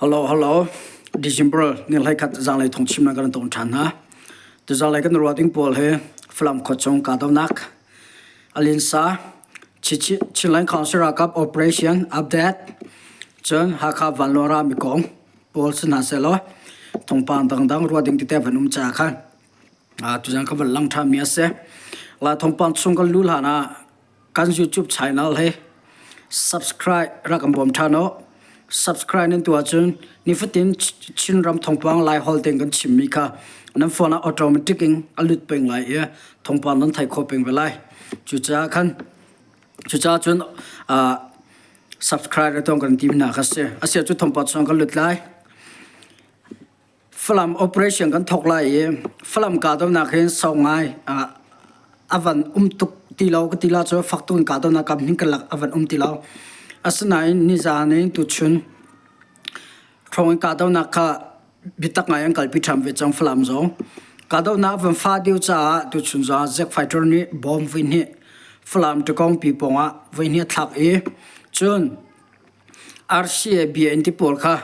Hello, hello. December ni hlei khat zanglei thawngchimnak kan tong ṭhan hna. Tuzanglei kan ruah ding pawl hi Falam khuachung kahdohnak, Alinsa, Chinland Council ralkap operation update, cun Hakha vanlawng rami kong pawl si hna sehlaw thawngpang dangdang ruah ding tete van um caah khan tuzan ka van lang ṭhanmi a si. La thawngpang chung kan lu hlan ah Kan YouTube channel hi subscribe rak kan bawm ṭhan u. Subscribe nan tuah cun nifatin Chinram thawngpang Laiholh tein kan chimmi kha nan phone ah automatic in a lut peng lai i thawngpang nan theih khawh peng ve lai. Cucaah khan cucaah cun uh, subscribe tuah kan ti hna kha si. Asiah cu thawngpang chung kan lut lai. Falam operation kan thawk lai i Falam kahdohnak hin sau ngai a van um tuk ti lo ka ti la cu fak tuk in kahdohnak kam hin ka lak a van um ti lo. Asinain nizaan in tuchun hrawng in kahdohnak kha biatak ngai an kalpi ṭhan ve cang Falam zong. Kahdohnak a van fah deuh caah tuchun zong ah Zack Fighter nih bomb voi hnih Falam Ṭakawngpi pawng ah voi hnih a thlak i cun RCA bia in ti pawl kha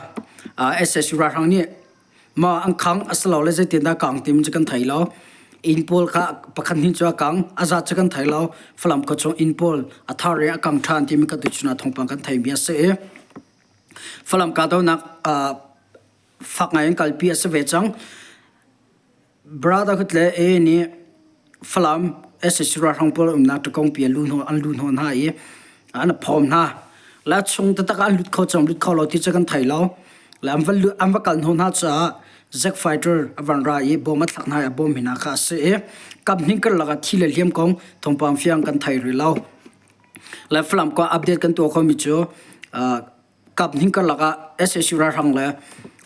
SSU ralhrang nih maw an khang asilole zeitindah kang timi cu kan thei lo. Inn pawl kha pakhat hnih cu a kang, a zat cu kan thei lo. Falam khua chung inn pawl a thar i a kang ṭhan timi kan tuchun ah thawngpang kan theimi a si i Falam kahdohnak fak ngai in kalpi a si ve cang. Brotherhood le AA nih Falam sac ralhrang pawl umnak ṭakongpi an luh hnawh hna i an phawm hna. Le chung taktak ah an lut kho cang lut kho lo ti cu kan thei lo. Le an va an va kal hnawh hna caah Zack Fighter a van ra i bom a thlak hna i a bawm hna kha a si i kaphnih karlak ah thi le hliam kong thawngpang fiang kan thei rih lo. Le Falam khua update kan tuah khomi cu Kaphnih karlak ah sac ralhrang le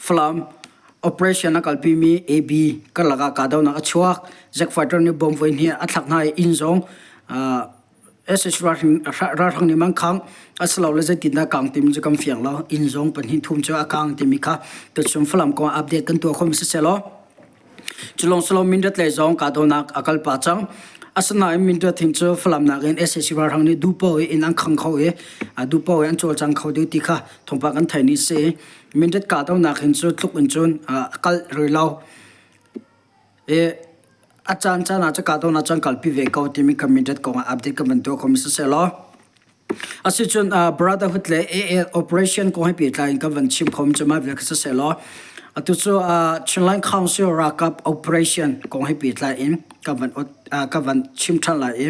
Falam operation a kalpimi AB karlak ah kahdohnak a chuak. Zack Fighter nih bomb voi hnih a thlak hna i inn zong sac ralhrang nih mangkhang asilole zeitindah kang timi cu kan fiang lo. Inn zong pahnih thum cu a kang timi kha tuchun Falam kong ah update kan tuah khomi siseh law Culawng si lo Mindat lei zong kahdohnak a kal pah cang. Asinain Mindat hin cu Falam nakin sac ralhrang nih duhpoh i inn an khang kho i duhpoh i an cawlcang kho dih ti kha thawngpang kan theih ni si. Mindat kahdohnak hin cu tluk in cun a kal rih lo. I a caan caan ah cu kahdohnak cu an kalpi ve ko timi kan Mindat kong ah update kan van tuah khomi siseh law Asicun Brotherhood le AA operation kong he pehtlai in kan van chim kho mi cu mah vial kha siseh law atu cu Chinland Council ralkap operation kong he pehtlai in kan van kan van chim ṭhan lai i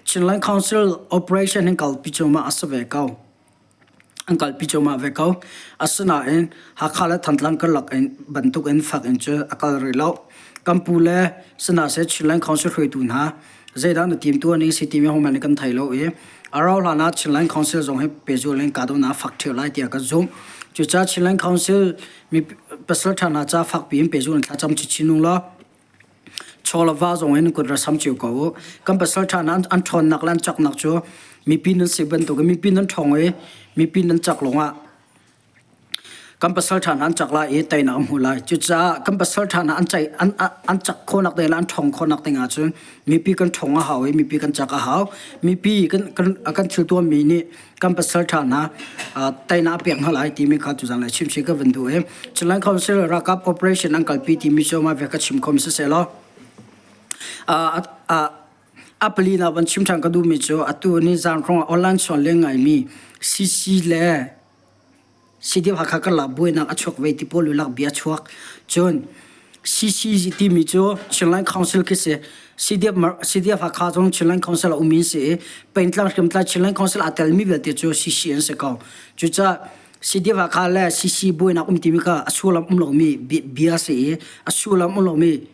Chinland Council operation hin kalpi cuahmah a si ve ko. An kalpi cuahmah ve ko. Asinain Hakha le Thantlang karlak in bantuk in fak in cu a kal rih lo. Kan pu le sihna Chinland Council hruaitu hna zeidah na tim tuan i si timi hohmanh nih kan thei lo i a rauh hlan ah Chinland Council zong hi pehzul in kahdohnak a fak ṭheo lai tiah ka zumh. Cucaah Chinland Council mi pasal ṭha hna ca fakpi in pehzul in thlacam chinchin ung law chaw le va zong in kut ra sam cio ko u. Kan pasal ṭha hna an ṭhawnnak le an caknak cu mipi nan si bantukin mipi nan ṭhawng i mipi nan cak lawngah Kan pasal ṭha hna an cak lai i teinak an hmu lai. Cucaah kan pasal ṭha hna an ceih an an cak khawhnak ding le an ṭhawng khawhnak ding ahcun mipi kan ṭhawng a hau i mipi kan cak a hau. Mipi kan kan kan thil tuahmi nih kan pasal ṭha hna teinak a pek hna lai timi kha tuzan le chimchih ka van duh i Chinland Council ralkap operation an kalpi timi cu mah ve ka chim kho mi siseh law a pali na van chim ṭhan ka duhmi cu atu ni zan hrawng ah online chuan leng ngaimi CC le CDF Hakha karlak buainak a chuak ve ti pawl lak bia chuak. Cun CCG timi cu Chinland Council khi si. CDF, CDF Hakha zong Chinland Council a um in si i pengtlang hriamtlai Chinland Council aa telmi vialte cu CC an si ko. Cucaah CDF Hakha le CC buainak um timi kha a sullam um lomi bia si i a sullam um lomi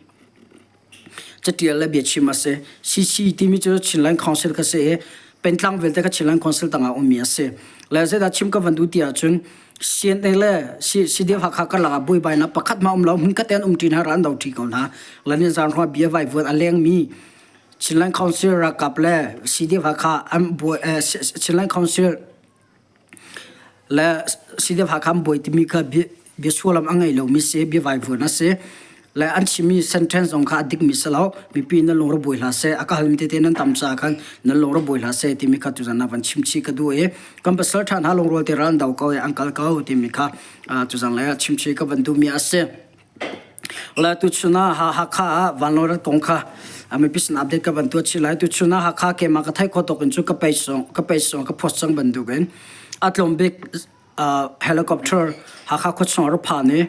Catial le biachim a si. CC timi cu Chinland Council kha si i pengtlang vialte kha Chinland Council tangah ummi a si. Le zeidah chim ka van duh ti ahcun CNA le CDF Hakha karlak ah buaibainak pakhat ma um lo hmunkhat te an um ṭi hna ral an do ṭi ko hna. Le ni zan hruah bia vaivuan a lengmi Chinland Council ralkap le CDF Hakha an buai Chinland Council Le CDF Hakha an buai timi kha bia sullam a ngei lomi si, bia vaivuan a si. Le an chimmi sentence zong kha a dikmi si lo. Mipi nan lungre buai hlah seh. A ka halmi tete nan tam caah khan nan lungre buai hlah seh timi kha tuzan ah van chim chih ka duh i kan pasal ṭha hna lungrual te ral an do ko i an kal ko timi kha tuzan lei ah chim chih ka van duhmi a si. Le tuchun ah Hakha ah vanlawng rat kong kha mipi sin update ka van tuah chih lai. Tuchun ah Hakha keimah ka theih khawh tawk in cu ka page zong ka page zong ka post cang bantuk in a tlawm bik helicopter Hakha khuachung a ra phan i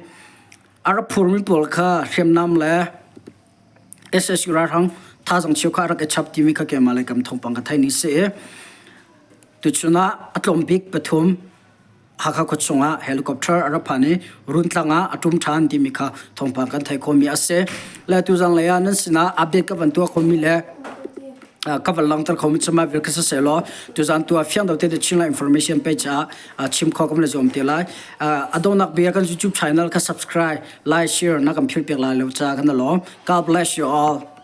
a ra phurmi pawl kha hriamnam le SSU ralhrang thazaang cheu kha a rak i chap timi kha keimah le kam thawngpang ka theih ni si i tuchun ah a tlawm bik pathum Hakha khuachung ah helicopter a ra phan i Runtlang ah a ṭum ṭhan timi kha thawngpang kan theih khawhmi a si. Le tuzang lei ah nan sinah update ka van tuah khomi le ka van langhter khomi cu mah vial kha siseh law tuzan tu ah fiang deuh te Chinland information page ah chim kho kan le zuam te lai. A donghnak bia kan YouTube channel kha subscribe, like, share na kan philh piak lai lo ca kan lawm. God bless you all.